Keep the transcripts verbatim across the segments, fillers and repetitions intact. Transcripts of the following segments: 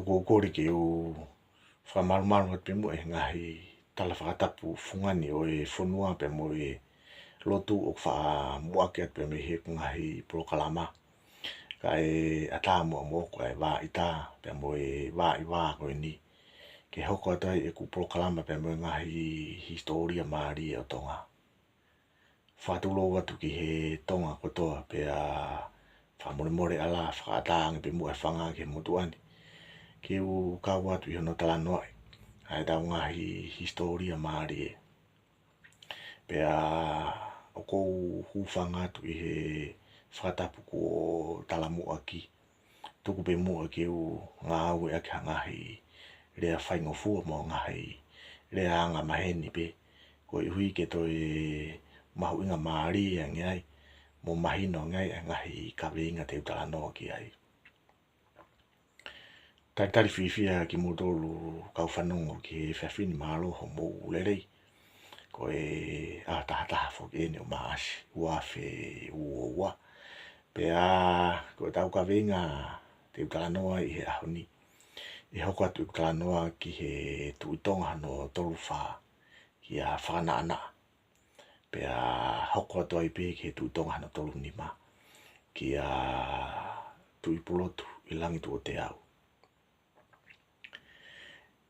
ʻOku ou kole ke u fakamalumalu atu pē muʻa he ngaahi tala fakatapu fungani ʻo e fonua pea mo e lotu ʻoku faʻa muʻaki atu pē mei heʻeku ngaahi polokalama. Kae ʻatā muʻa moʻoku ʻa e vā ʻita pea mo e vā ʻi vā ko eni ke hoko atu ai ʻeku polokalama pea mo e ngaahi hisitōlia mālie ʻo Tonga. Fakatulou atu ki he Tonga kotoa pea fakamolemole ʻala fakaʻatā ange pē muʻa e fanga ki he motuʻa ni ke u kau atu ʻi hono talanoaʻi ʻa ʻetau ngaahi hisitōlia mālie. Pea ʻoku ou hūfanga atu ʻi he fakatapu kuo talamuʻaki. Tuku pē muʻa ke u ngāueʻaki ha ngaahi lea faingofua mo e ngaahi lea angamaheni pē koeʻuhi ke toe mahuʻinga mālie ange ai mo mahino ange ai ʻa e ngaahi kaveinga te u talanoa ki ai. Talitali fiefia kimoutolu kau fanongo ki he efiafi ni, mālō hoʻomou lelei. Ko e ʻaho taha taha foki eni ʻo Maʻasi ua afe ua ua. Pea ko ʻetau kaveinga te u talanoa ʻi he ʻaho ni, ʻe hoko atu ʻeku talanoa ki he Tuʻi Tonga hono tolu fā, kia Fakanaʻanaʻa. Pea hoko atu ai pē ki he Tuʻi Tonga hono tolu nima, kia Tuʻipulotuʻilangituʻoteau.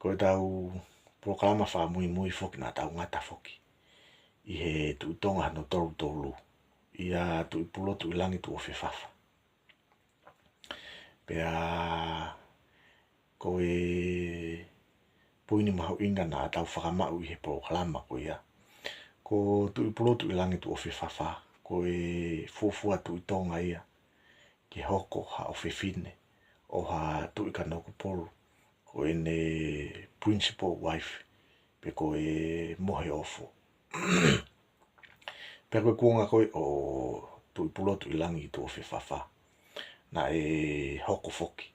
Ko ʻetau polokalama fakamuimui foki naʻa tau ngata foki ʻi he Tuʻi Tonga hono tolu tolu, ʻia Tuʻipulotuʻilangituʻofefafa. Pea ko e poini mahuʻinga naʻa tau fakamaʻu ʻi he polokalama ko ia, ko Tuʻipulotuʻilangituʻofefafa ko e fuofua Tuʻi Tonga ia ke hoko ha ʻofefine ʻo ha Tuʻi Kanokupolu, ko ʻene principal wife, pe ko e moheofo. Pea ko e kuonga ko ē ʻo Tuʻipulotuʻilangituʻofefafa, naʻe hoko foki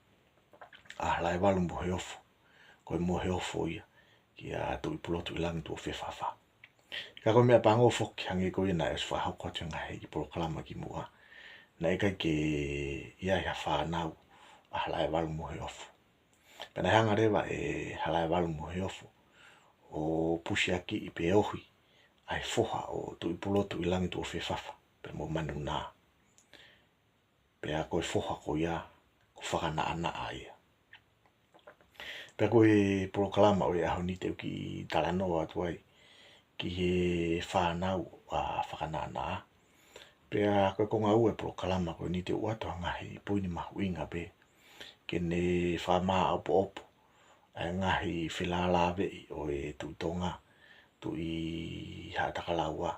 ʻa Halaevalu Moheofo ko e moheofo ia kia Tuʻipulotuʻilangituʻofefafa. Ka ko e meʻapango foki, hangē ko ia naʻe ʻosi fakahoko atu he ngaahi polokalama kimuʻa, naʻe ʻikai ke ʻi ai ha fānau ʻa Halaevalu Moheofo. Pea naʻe hanga leva ʻe Halaevalu Moheofo ʻo pusiakiʻi pe ohi ʻa e foha ʻo Tuʻipulotuʻilangituʻofefafa pea mo Manunā. Pea ko e foha ko ia ko Fakanaʻanaʻa ia. Pea ko e polokalama ʻo e ʻaho ni te u kiʻi talanoa atu ai ki he fānau ʻa Fakanaʻanaʻa. Pea ko e konga ua e polokalama ko eni te u ʻoatu ha ngaahi poini mahuʻinga pē ke ne fakamāʻopoʻopo ʻa e ngaahi felālāveʻi ʻo e Tuʻi Tonga, Tuʻi Haʻatakalaua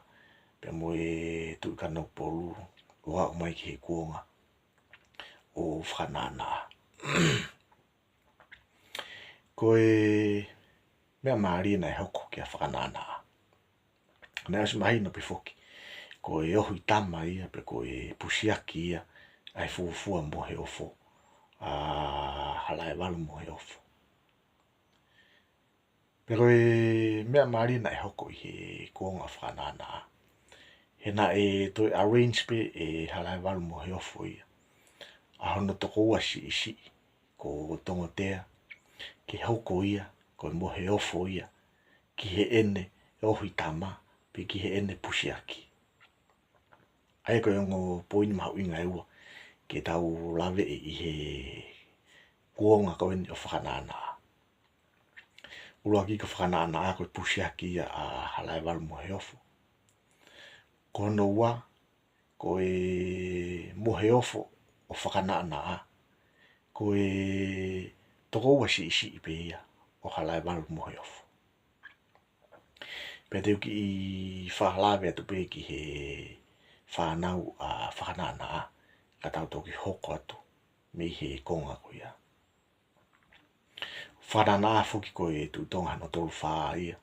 pea mo e Tuʻi Kanokupolu ʻo aʻu mai ki he kuonga ʻo Fakanaʻanaʻa. Ko e meʻa mālie naʻe hoko kia Fakanaʻanaʻa, naʻe ʻosi mahino pē foki ko e ohi tama ia pe ko e pusiaki ia ʻa e fuofua moheofo, ʻa Halaevalu Moheofo. Pea ko e meʻa mālie naʻe hoko ʻi he kuonga ʻo Fakanaʻanaʻa, he naʻe toe arrange pē ʻe Halaevalu Moheofo ia ʻa hono tokoua siʻisiʻi ko Tongotea ke hoko ia ko e moheofo ia ki heʻene ohi tama pe ki heʻene pusiaki. ʻA ia ko e ongo poini mahuʻinga ʻe ua ke tau laveʻi ʻi he kuonga ko eni ʻo Fakanaʻanaʻa. ʻUluaki ko Fakanaʻanaʻa ko e pusiaki ia ʻa Halaevalu Moheofo. Ko hono ua, ko e moheofo ʻo Fakanaʻanaʻa ko e tokoua siʻisiʻi pē ia ʻo Halaevalu Moheofo. Pea te u kiʻi fakalave atu pē ki he fānau ʻa Fakanaʻanaʻa ka tau toki hoko atu mei he konga ko ia. Fakanaʻanaʻa foki ko e Tuʻi Tonga hono tolu fā ia.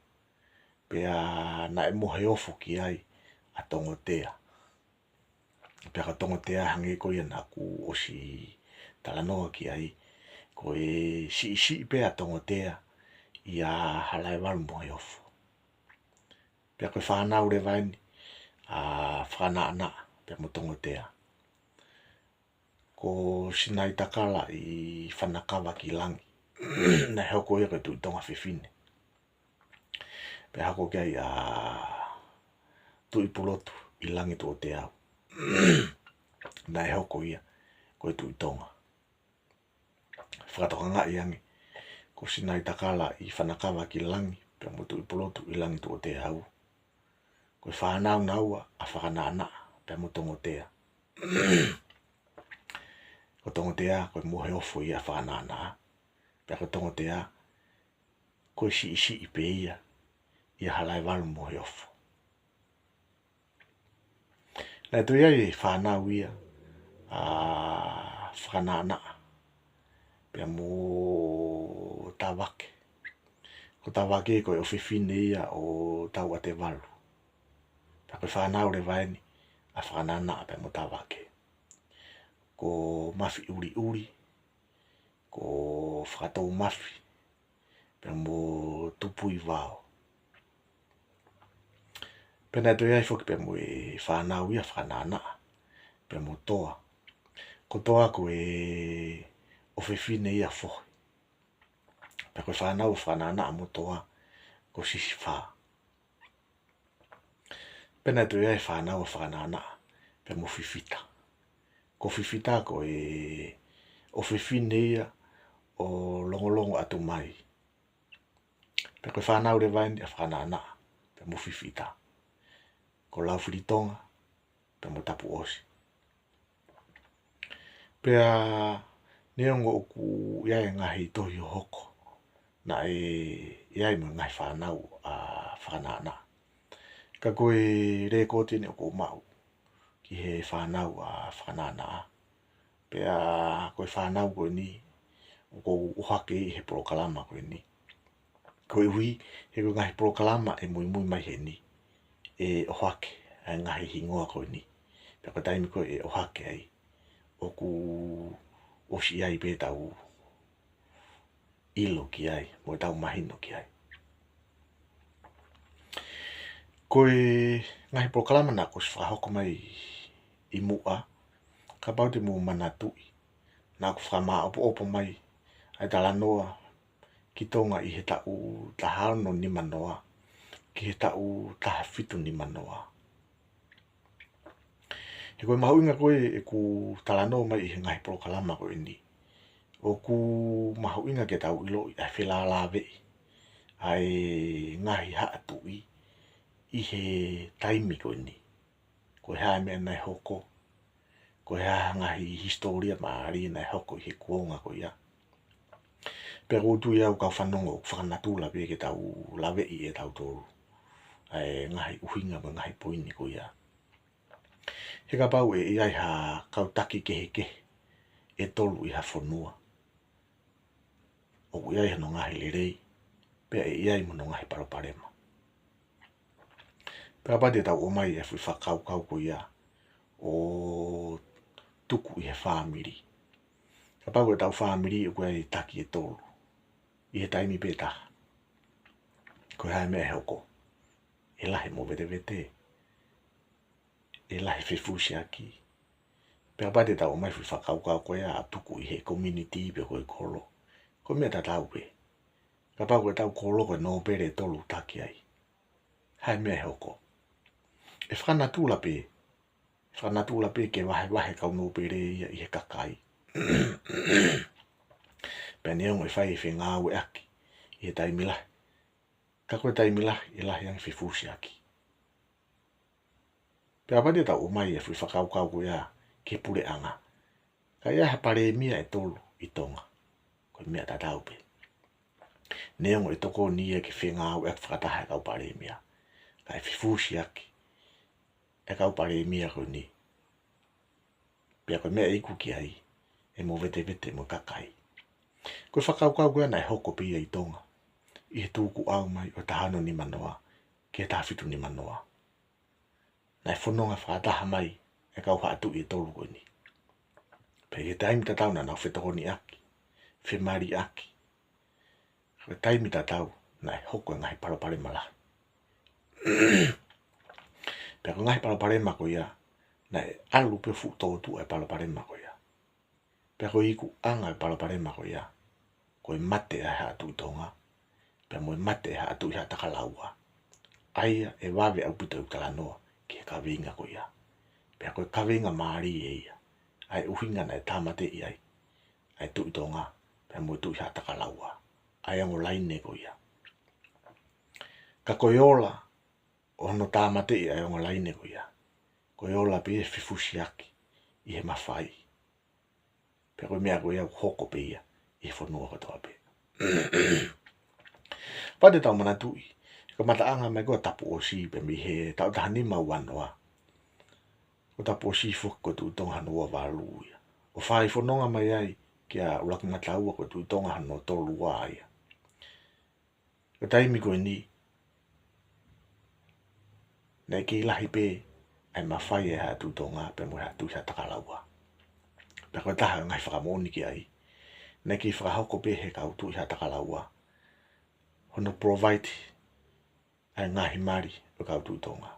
Pea naʻe moheofo ki ai ʻa Tongotea. Pea ko Tongotea, hangē ko ia naʻa ku ʻosi talanoa ki ai, ko e siʻisiʻi pē ʻa Tongotea ʻia Halaevalu Moheofo. Pea ko e fānau leva eni ʻa Fakanaʻanaʻa pea mo Tongotea, ko Sinaitakala ʻi Fanakavakilangi Naʻe hoko ia ko e Tuʻi Tonga Fefine. Pea hoko ki ai ʻa Tuʻipulotu ʻi Langi Tuʻoteau. Naʻe hoko ia ko e Tuʻi Tonga. Fakatokangaʻi ange ko Sinaitakala ʻi Fanakava ki Langi, pea mo Tuʻipulotu ʻi Langi Tuʻoteau. Ko e fānau naua ʻa Fakanaʻanaʻa pea mo Tongotea. Ko Tongotea ko e moheofo ia ʻa Fakanaʻanaʻa. Pea ko Tongotea ko e siʻisiʻi pē ia ʻia Halaevalu moheofo. Naʻe toe ʻi ai e fānau ia ʻa Fakanaʻanaʻa pea mo Tavake. Ko Tavake ko e ʻofefine ia ʻo Tauatevalu. Pea ko e fānau leva eni ʻa Fakanaʻanaʻa pea mo Tavake. Ko Mafiʻuliʻuli, ko Fakatoumafi, pea mo Tupuivao. Pea naʻe toe ʻi ai foki pea mo e fānau ia ʻa Fakanaʻanaʻa pea mo Toa. Ko Toa ko e ʻofefine ia ʻo Fohe. Pea ko e fānau ʻa Fakanaʻanaʻa mo Toa ko Sisifā. Pea naʻe toe ʻi ai e fānau ʻa Fakanaʻanaʻa pea mo Fifita. Ko Fifita ko e ʻofefine ia ʻo Longolongoatumai. Pea ko e fānau leva eni ʻa Fakanaʻanaʻa pea mo Fifita, ko Laufilitonga pea mo Tapuʻosi. Pea neongo ʻoku ʻi ai e ngaahi tohi hohoko naʻe ʻi ai mo e ngaahi fānau ʻa Fakanaʻanaʻa, ka ko e lēkooti eni ʻoku ou maʻu ki he fānau ʻa Fakanaʻanaʻa. Pea ko e fānau ko eni ʻoku ou ʻohake ʻi he polokalama ko eni. Koeʻuhi he ko e ngaahi polokalama ʻe muimui mai heni ʻe ʻohake ʻa e ngaahi hingoa ko eni. Pea ko e taimi ko ē ʻe ʻohake ai, ʻoku ʻosi ʻi ai pē ʻetau ʻilo ki ai mo ʻetau mahino ki ai. Ko e ngaahi polokalama naʻa ku ʻosi fakahoko mai ʻi muʻa, kapau te mou manatuʻi, naʻa ku fakamāʻopoʻopo mai ʻa e talanoa ki Tonga ʻi he taʻu taha ono nima noa ki he taʻu taha fitu nima noa. He ko e mahuʻinga ko ē ʻeku talanoa mai ʻi he ngaahi polokalama ko eni, ʻoku mahuʻinga ke tau ʻiloʻi ʻa e felālāveʻi ʻa e ngaahi haʻa tuʻi ʻi he taimi ko eni. Ko e hā e meʻa naʻe hoko, ko e hā e ngaahi hisitōlia mālie naʻe hoko ʻi he kuonga ko ia. Pea ʻoku ou tui au kau fanongo ʻoku fakanatula pē ke tau laveʻi ʻe tautolu ʻa e ngaahi ʻuhinga mo e ngaahi poini ko ia. He kapau ʻe ʻi ai ha kau taki kehekehe ʻe tolu ʻi ha fonua, ʻoku ʻi ai hono ngaahi lelei, pea ʻe ʻi ai mo hono ngaahi palopalema. Pea kapau te tau ʻomai e foʻi fakakaukau ko ia ʻo tuku ʻi he fāmili. Kapau ko ʻetau fāmili ʻoku ʻi ai e taki ʻe tolu ʻi he taimi pē taha, ko e hā e meʻa ʻe hoko? ʻE lahi e movetevete, ʻe lahi e fefusiaki. Pea kapau te tau ʻomai e foʻi fakakaukau ko ia ʻo tuku ʻi he community pe ko e kolo, ko e meʻa tatau pē. Kapau ko ʻetau kolo ko e nōpele ʻe tolu ʻoku taki ai, hā e meʻa ʻe hoko? ʻE fakanatula pē, fakanatula pē ke vahevahe e kau nōpele ia ʻi he kakai. Pea neongo ʻe fai e fengāueʻaki ʻi he taimi lahi, ka ko e taimi lahi ʻe lahi ange e fefusiaki. Pea kapau te tau ʻomai e foʻi fakakaukau ko ia ki he puleʻanga, ka ʻi ai ha palēmia ʻe tolu ʻi Tonga, ko e meʻa tatau pē. Neongo ʻe tokoni ia ke fengāueʻaki fakataha e kau palēmia, ka ʻe fefusiaki e kau palēmia ko eni. Pea ko e meʻa ʻe iku ki ai e movetevete mo e kakai. Ko e fakakaukau ko ia naʻe hoko pē ia ʻi Tonga ʻi he tukuʻau mai ʻo e taha ono nima noa ki he taha fitu nima noa. Naʻe fononga fakataha mai e kau haʻa tuʻi ʻe tolu ko eni. Pea ʻi he taimi tatau naʻa nau fetokoniʻaki, femaliʻaki. Ko e taimi tatau naʻe hoko e ngaahi palopalema lahi. Pea ko e ngaahi palopalema ko ia, naʻe ʻalu pē fuʻu tōtuʻa e palopalema ko ia. Pea ko e ikuʻanga e palopalema ko ia, ko e mate ʻa e Haʻa Tuʻi Tonga, pea mo e mate ʻa e Haʻa Tuʻi Haʻatakalaua. ʻA ia ʻe vave ʻaupito ʻeku talanoa ki he kaveinga ko ia. Pea ko e kaveinga mālie ia, ʻa e ʻuhinga naʻe tāmateʻi ai ʻa e Tuʻi Tonga pea mo e Tuʻi Haʻatakalaua, ʻa e ongo laine ko ia. Ka ko e ola ʻo hono tāmateʻi ʻa e ongo laine ko ia, ko e ola pē ia ʻo e fefusiaki ʻi he mafai. Pea ko e meʻa ko ia ʻoku hoko pē ia ʻi he fonua kotoa pē. Pea te tau manatuʻi, ko e kamataʻanga mai ko ē ʻo Tapuʻosi pē mei he taʻu taha nima ua noa. Ko Tapuʻosi foki ko e Tuʻi Tonga hono ua valu ia. ʻO fai fononga mai ai kia ʻUluakimataua ko e Tuʻi Tonga hono tolu ua ia. Ko e taimi ko eni, naʻe kei lahi pē ʻa e mafai ʻa e Haʻa Tuʻi Tonga pea mo e Haʻa Tuʻi Haʻatakalaua. Pea ko e taha ʻo e ngaahi fakamoʻoni ki ai, naʻe kei fakahoko pē ʻe he kau Tuʻi Haʻatakalaua hono provide ʻa e ngaahi mali ʻo e kau Tuʻi Tonga.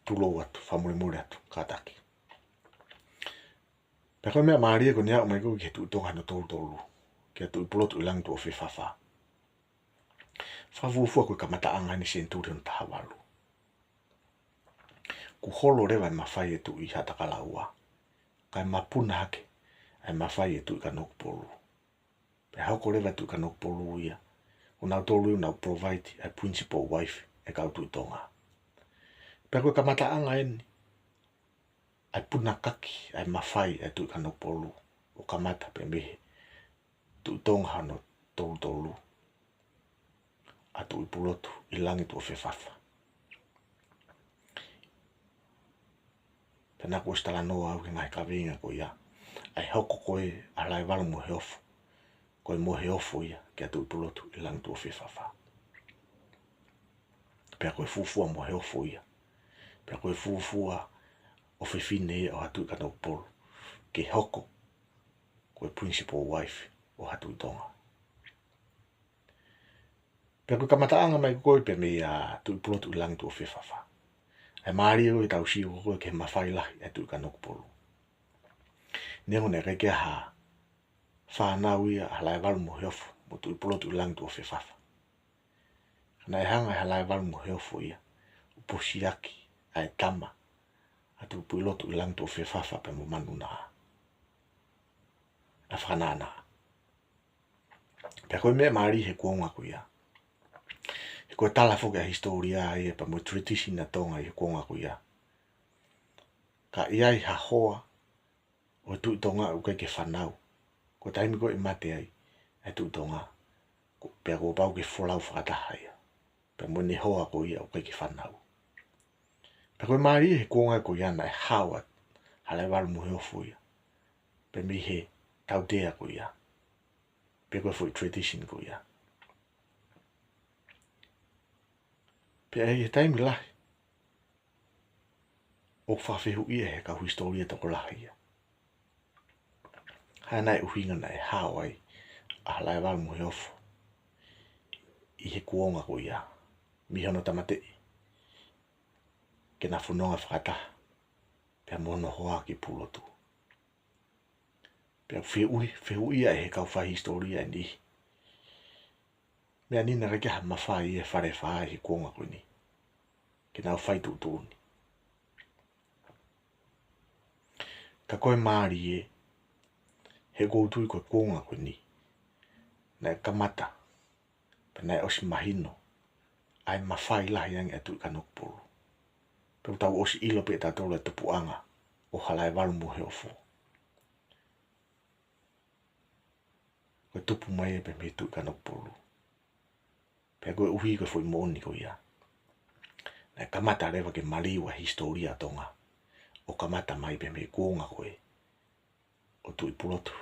Tulou atu, fakamolemole atu, kātaki. Pea ko e meʻa mālie ko eni, aʻu mai ko ē ki he Tuʻi Tonga hono tolu tolu, kia Tuʻipulotu ʻIlangituʻofefafa. Fakafuofua ko e kamataʻanga eni ʻo e senituli hono taha valu. Kuo holo leva ʻa e mafai ʻa e Tuʻi Haʻatakalaua, kae mapuna hake ʻa e mafai ʻa e Tuʻi Kanokupolu. Pea hoko leva e Tuʻi Kanokupolu ia, ʻo nautolu ia ʻoku nau provide ʻa e principal wife ʻa e kau Tuʻi Tonga. Pea ko e kamataʻanga eni ʻa e punakaki ʻa e mafai ʻa e Tuʻi Kanokupolu, ʻo kamata pē mei he Tuʻi Tonga hono tolu tolu, ʻa Tuʻipulotu ʻIlangituʻofefafa. Pea naʻá ku ʻosi talanoa au ki he ngaahi kaveinga ko ia, ʻa e hoko ko ē ʻa Halaevalu Moheofo ko e moheofo ia kia Tuʻipulotu ʻIlangituʻofefafa. Pea ko e fuofua moheofo ia, pea ko e fuofua ʻofefine ia ʻo ha Tuʻi Kanokupolu, ke hoko ko e principal wife ʻo ha Tuʻi Tonga. Pea ko e kamataʻanga mai ko ē pē mei a Tuʻipulotu ʻIlangituʻofefafa, ʻa e mālie ko ē ʻetau sio ko ē ki he mafai lahi ʻa e Tuʻi Kanokupolu. Neongo naʻe ʻikai ke ʻi ai ha fānau ia ʻa Halaevalu Moheofo mo Tuʻipulotu ʻIlangituʻofefafa, ka naʻe hanga ʻe Halaevalu Moheofo ia ʻo posiaki ʻa e tama ʻa Tuʻipulotu ʻIlangituʻofefafa pea mo Manunā, ʻa Fakanānā. Pea ko e meʻa mālie he kuonga ko ia, he ko e tala foki ʻa e hisitōlia ia pea mo e tradition ʻa Tonga ʻi he kuonga ko ia, ka ʻi ai ha hoa ʻo e Tuʻi Tonga ʻoku ʻikai ke fānau, ko e taimi ko ē ʻe mate ai ʻa e Tuʻi Tonga, ko, pea kuo pau ke folau fakataha ia pea mo ʻene hoa ko ia ʻoku ʻikai ke fānau. Pea ko e mālie he kuonga ko ia naʻe hao atu ʻa Halaevalu Moheofo ia pē mei he tautea ko ia, pe ko e foʻi tradition ko ia. Pea ʻi he taimi lahi ʻoku fakafehuʻia ʻe he kau hisitōlia tokolahi ia, hā naʻe ʻuhinga naʻe hao ai ʻa Halaevalu Moheofo ʻi he kuonga ko ia, mei hono tāmateʻi ke na fononga fakataha pea mo hono hoa ki Pulotu. Pea fehuʻi, fehuʻia ʻe he kau fai hisitōlia ʻe niʻihi, meʻa ni naʻe ʻikai ke ʻi ai ha mafai ʻi he Falefā ʻi he kuonga ko eni ke nau fai tuʻutuʻuni. Ka ko e mālie, he ʻoku ou tui ko e kuonga ko eni naʻe kamata, pea naʻe ʻosi mahino ʻa e mafai lahi ange ʻa Tuʻi Kanokupolu. Pea ʻoku tau ʻosi ʻilo pē ʻe tautolu ʻa e tupuʻanga ʻo Halaevalu Moheofo, ko e tupu mai ia pē mei he Tuʻi Kanokupolu. Pea koeʻuhi ko e foʻi moʻoni ko ia, naʻe kamata leva ke maliu ʻa e hisitōlia ʻa Tonga, ʻo kamata mai pē mei he kuonga ko ē ʻo Tuʻipulotu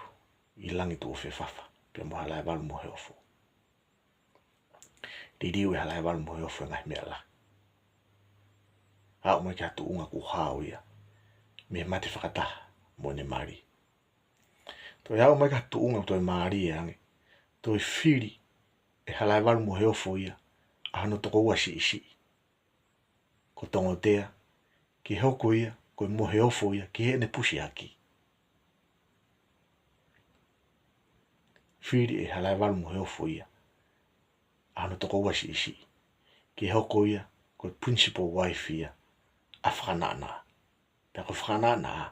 ʻIlangituʻofefafa pea mo Halaevalu Moheofo. Liliu ʻe Halaevalu Moheofo e ngaahi meʻa lahi, aʻu mai ki ha tuʻunga kuo hao ia mei he mate fakataha mo ʻene mali. Toe aʻu mai ki ha tuʻunga toe mālie ange, toe fili ʻe Halaevalu Moheofo ia ʻa hono tokoua siʻisiʻi ko Tongotea, ke hoko ia ko e moheofo ia ki heʻene pusiaki. pili ʻe Halaevalu Moheofo ia ʻa hono tokoua siʻisiʻi ke hoko ia ko e principal wife ia ʻa Fakanaʻanaʻa. Pea ko Fakanaʻanaʻa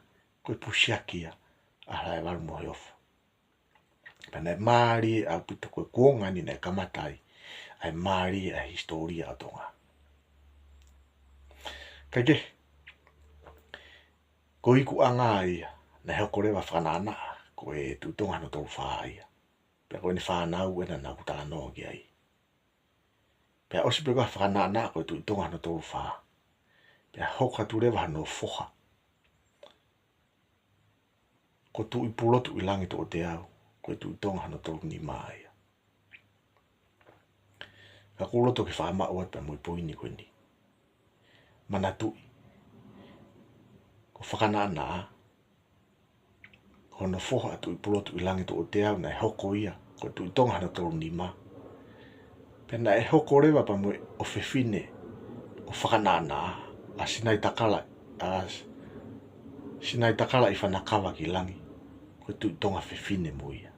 ko e pusiaki ia ʻa Halaevalu Moheofo. Pea naʻe mālie ʻaupito, ko e kuonga ni naʻe kamata ai ʻa e mālie ʻa e hisitōlia ʻo Tonga. Kae kehe, ko e ikuʻanga ia naʻe hoko leva ʻa Fakanaʻanaʻa ko e Tuʻi Tonga hono tolu fā ia. Pea ko ʻene fānau ena naʻa ku talanoa ki ai. Pea ʻosi pē ko ē ʻa Fakanaʻanaʻa ko e Tuʻi Tonga hono tolu fā, pea hoko atu leva hono foha ko Tuʻipulotuʻilangitoʻoteau, ko e Tuʻi Tonga hono tolu nima ia. Ka ʻoku ou loto ke fakamaʻu atu pē mo e poini ko eni. Manatuʻi, ko Fakanaʻanaʻa, ko hono foha ʻa Tuʻipulotuʻilangitoʻoteau naʻe hoko ia ko e Tuʻi Tonga hono tolu nima. Pea naʻe hoko leva pea mo e ʻofefine ʻo Fakanaʻanaʻa, ʻa Sinaitakala, ʻa Sinaitakala-ʻi-Fanakavakilangi, ko e Tuʻi Tonga fefine mo ia.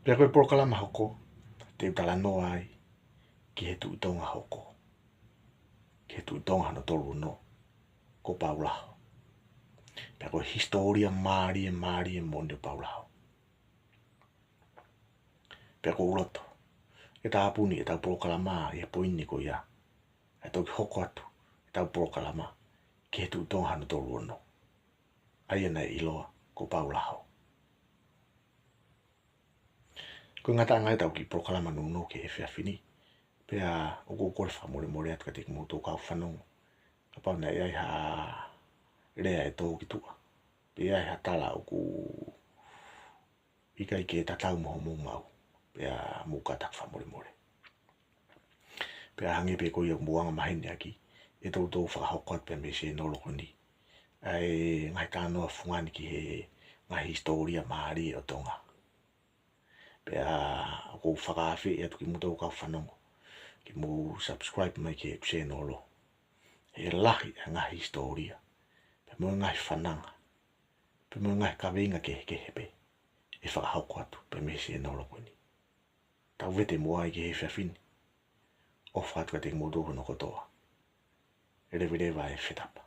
Pea ko e polokalama hoko, te u talanoa ai ki he Tuʻi Tonga hoko, ki he Tuʻi Tonga hono tolu ono, ko Paulaho. Pea ko e hisitōlia mālie, mālie moʻoni ʻo Paulaho. Pea ʻoku ou loto ke tāpuni ʻetau polokalama ʻi he poini ko ia, ʻe toki hoko atu ʻetau polokalama ki he Tuʻi Tonga hono tolu ono, ʻa ia naʻe ʻiloa ko Paulaho. Ko e ngataʻanga ia ʻetau kiʻi polokalama nounou ki he efiafi ni. Pea ʻoku ou kole fakamolemole atu kiate kimoutolu kau fanongo kapau naʻe ʻi ai ha lea ʻe tō ki tuʻa, pe ʻi ai ha tala ʻoku ʻikai ke tatau mo hoʻomou maʻu, pea mou kātaki fakamolemole. Pea hangē pē ko ia ʻoku mou anga maheni ʻaki, ʻe toutou fakahoko atu pē mei he sēnolo ko eni ʻa e ngaahi talanoa fungani ki he ngaahi hisitōlia mālie ʻo Tonga. Pea ʻoku ou fakaafeʻi atu kimoutolu kau fanongo ke mou subscribe mai ki heʻeku sēnolo. He lahi ʻa e ngaahi hisitōlia, pea mo e ngaahi fananga, pea mo e ngaahi kaveinga kehekehe pē ʻe fakahoko atu pē mei he sēnolo ko eni. Tau vete muʻa ai ki he efiafi ni. ʻOfa atu kiate kimoutolu hono kotoa. Leveleva e fetapa.